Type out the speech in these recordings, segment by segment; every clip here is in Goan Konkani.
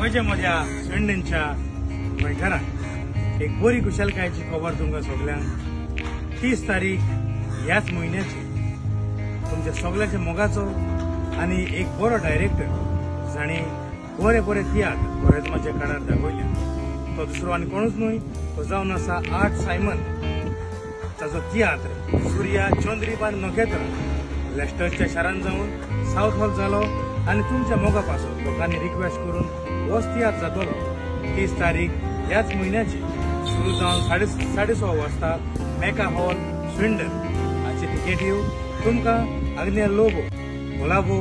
म्हज्या म्हज्या स्विंडनच्या गोंयकारांक एक बरी खुशालकायेची खबर तुमकां सगल्यांक. 30 तारीख ह्याच म्हयन्याची तुमच्या सगल्यांच्या मोगाचो आनी एक बरो डायरेक्टर जाणें बरे बरे तियात्र कोरेज्माच्या काळार दाखयल्या तो दुसरो आनी कोणूच न्हय, तो जावन आसा आर्ट सायमन. ताचो तियात्र सुर्या चंद्रीप आनी नखेत्रां लेस्टरच्या शारान जावन सावथ हॉल जालो आनी तुमच्या मोगा पासून लोकांनी रिक्वेस्ट करून होच तियात्र जातलो. 30 तारीख ह्याच म्हयन्याची सुरू जावन 6:30 वाजता मेका हॉल स्विंडन. हाची तिकेटी तुमकां आग्नेल लोबो, कोलाबो,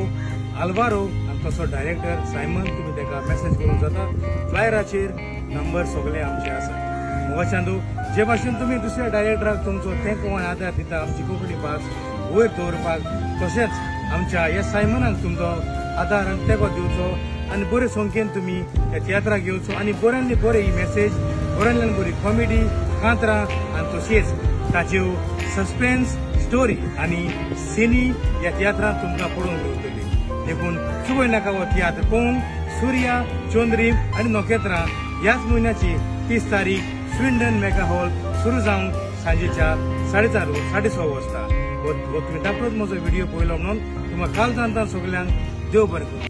आल्वारो आनी तसो डायरेक्टर सायमन तुमी ताका मॅसेज करूंक जाता. फ्लायराचेर नंबर सगळे आमचे आसा. मोगाचांदू जे भाशेन तुमी दुसऱ्या डायरेक्टराक तुमचो तेंको आनी आदार दिता आमची कोंकणी भास वयर दवरपाक, तशेंच आमच्या ह्या सायमनाक तुमचो आदार आनी तेंको दिवचो आनी बरे संख्येन तुमी ह्या तियात्राक येवचो आनी बऱ्यांतली बरी ही मॅसेज, बऱ्यांतल्यान बरी कॉमेडी, कांतरां आनी तशेंच ताच्यो सस्पेन्स स्टोरी आनी सिनी ह्या तियात्रांत तुमकां पळोवंक मेळटली. देखून चुकय नाका हो तियात्र पळोवंक. सुर्या, चंद्रीम आनी नखेत्रां ह्याच म्हयन्याची 30 तारीख स्विंडन मेगा हॉल सुरू जावन सांजेच्या 4:30 6:30 वाजता. हो तुमी धाकटोच म्हजो व्हिडिओ पळयलो म्हणून तुमकां काल जाणता सगल्यांक देव बरें करूं.